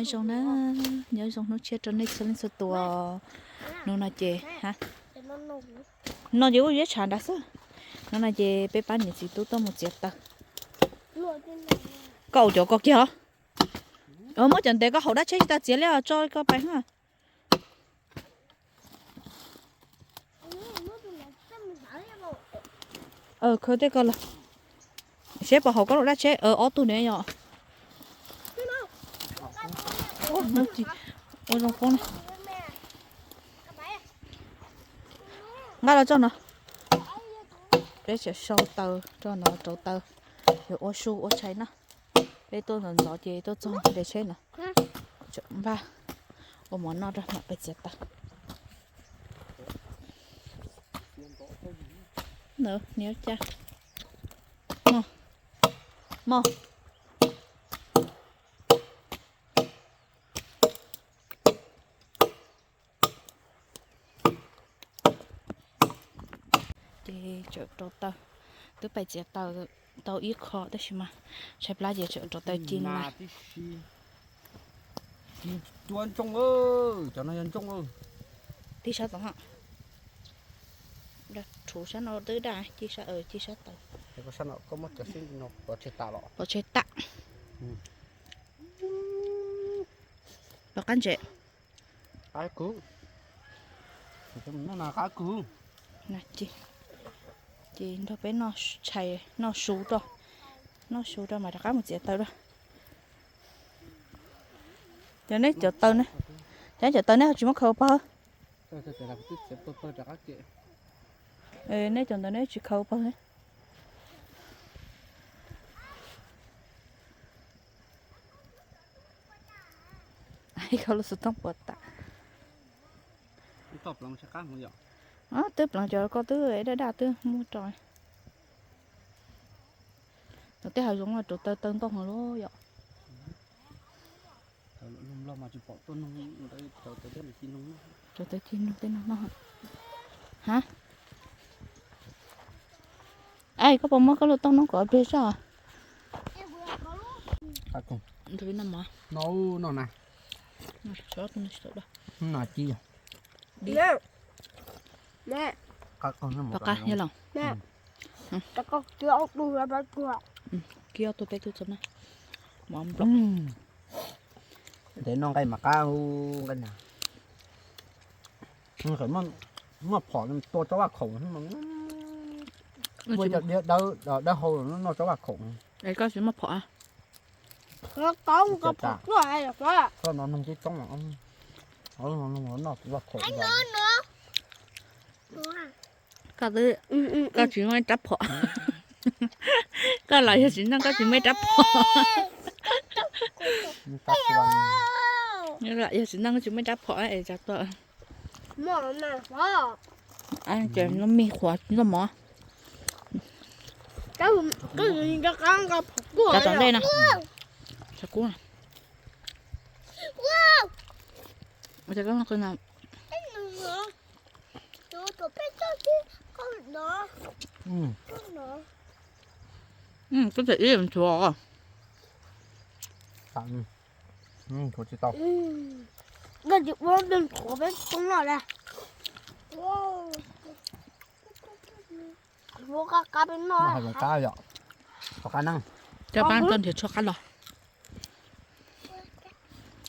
Zoo na, nyob zoo hnub tshiab rau nej txhua leej txhua tus. Hnub no ces, no ces kuj yog tshav nrad xwb. Hnub no ces peb pab niam txiv tub tuaj mus txiav taws. Koj ua cov koj kiag os. Muab cov ntev koj haus dab tsheb tsis tas txiav li os, tso koj pais na. Khawb tej ko lawm. Seb puas haum koj lub dab tsheb, ob tug ne yom. Ua zoo poob na. Nqa los tso no. Peb tseem sau taws rau no, rauv taws, yuav ua su ua tshais no. Peb tuaj ntxov ntxov ces tuaj txog nres tsheb no. Tseem npaj ua mov noj rau mam pais txiav taws. Ntawd niam cas mog mog. Ces tseem rauv taws, twb pais txiav taws tau ib qho tab sis mas tshaib plab ces tseem rauv taws ci na. Cua ntsooj, cov no yog ntsooj. Tib sab tod, rhuv sab no twb daj, ci sab, ci sab tod. Pov tseg tam. Los qab ntses. Ces nrog peb noj tshais noj su rau, noj su rau mas rov qab mus txiav taws rau. Cov neb cov taws, cov neb cov taws neb ho tsis muab khaws pawg? Neb cov ntawd neb tsis khaws pawg ne. Koj lub xov tooj puas tas? Twb pleev cov ko twb daj daj twb muab rau. Tej hav zoov mas rauv taws taw ntau heev lawm yom. Rauv taws ci noog tej no no. Ha, koj puas muab koj lub tooj noob kom pliag tso. Kib ob tug peb tug txog na. Mov nplaum. Ntev no nqaij mas qab, nqaij na. Muaj phom tua tsob vaj khaum, ua cov diav dawb dawb hau noj tsob vaj khaum. Es koj tsis muaj phom? Koj no noog cib toob, noj vaj khaum. Koj twb, koj tsis muaj ib rab phom. Koj los yog tsis noj koj tsis muaj ib rab phom. Yog tsis noj koj tsis muaj ib rab phom es tsa tuaj. Ces lub me qhuav noj mov. Cov tom ntej no. Tshav kub. Koj tseem ib ntxhuav. Ntxhuav tsis tau. Koj tsis ua ntxhuav peb toob no las. Ua qab qab peb noj. Qab yom. Qab na. Coj pab txoj nrhiav tshuaj qab los.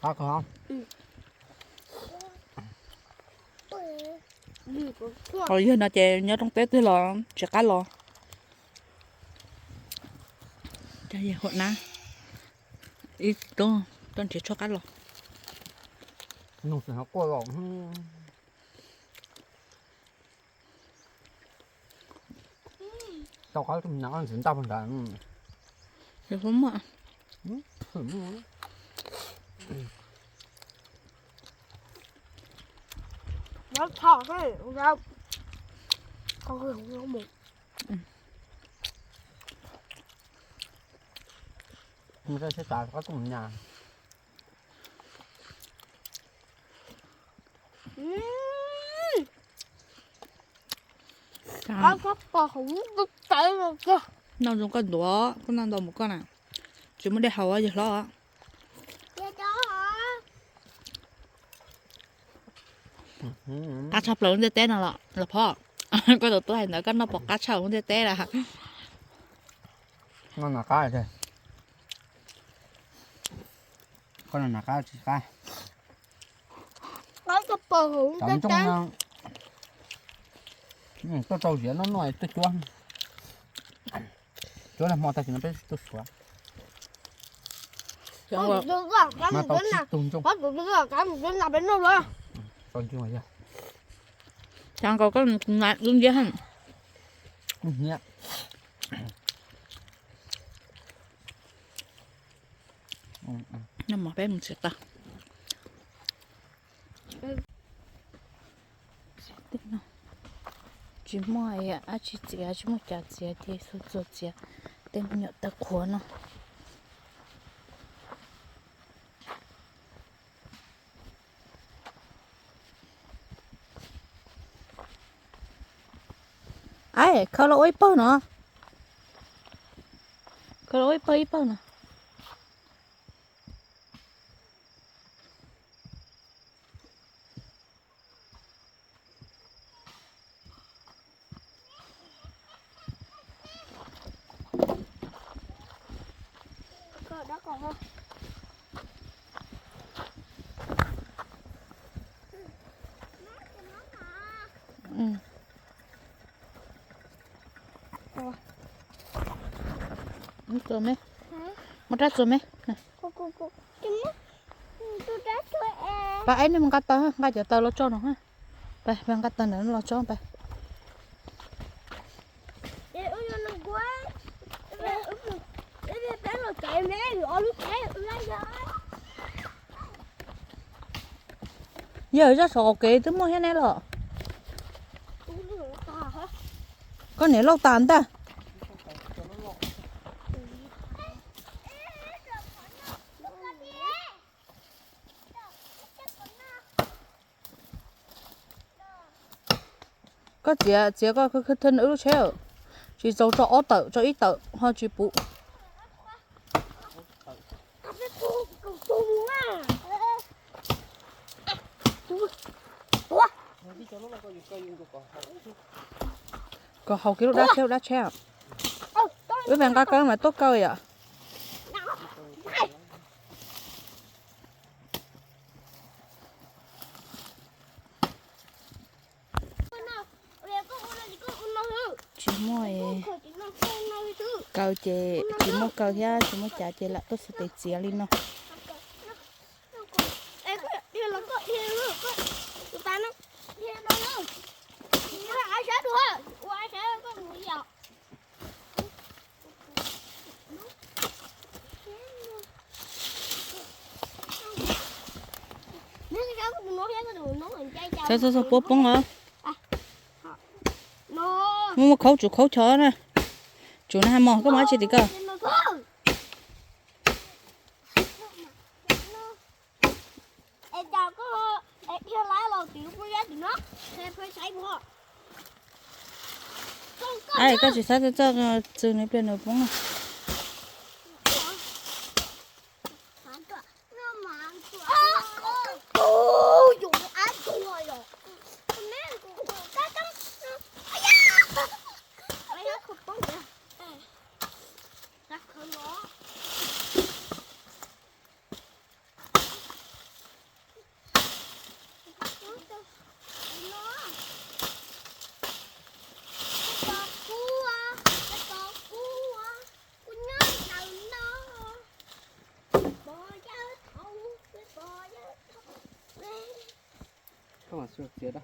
Qab ko. Qhov yawg no ces nyob rooj teb twg los tsis qab los. Cov yawg huam nab ib tug txoj nrhiav tshuaj qab los. Tau qab tus nab ntxiv ntaj puag nrad. Mus txog sab tas koj tuaj mus nyas. Noj zoo koj ntuav, koj noj ntau mus koj na. Tsis muaj dej haus yawg hlob. Qab tshaj plaws lub ntiaj teb no los los phoj. Koj tus tub hais ntawd koj noj puas qab tshaj lub ntiaj teb lawm? Noj nas qab. Koj noj nas qab tsis qab. Tuaj rau ziav noj noj tuaj cuab. Cuab hmo tag kis no peb tuaj suav. Xav nkaus koj nas dub nciab. Noj mov peb mus txiav taws. Tsis muaj dab tsi txiav, tsis muaj cas txiav ces xub txuas txiav tej me nyuam taws qhuav no. Ai, khaws los ua ib pawg no. Khaws los ua ib pawg ib pawg no. Txuas me, muab rab txuas me. Pab, ib nej mus nqa taws, nqa cov taws los tso no. Pab, nqa taws ntawd los tso pab. Yawg, zaj saum qaum kev twb muaj thiab ne los? Koj niam lauj tas ntag. Koj txiav, txiav koj khwv khwv thwv wb lub tsheb, tsis txaus tso ob tawm, tso ib tawm ho tsis puv. Kom haus kiag lub dab tsheb, lub dab tsheb. Wb pais nqa kaw mas tuaj kaw yom. Tsis muaj, kaw ces tsis muaj kaw thiab tsis muaj cav ces lam tuaj xuas tes txiav li no. Xav xav xav puab poob os. Muaj muaj khaub tsum khaub chov na. Tsum na ha mos koj mus dab tsi tim koj. Ai, koj tsis xav txog txog txog nws pliag nws poob. Koj mam txiav da.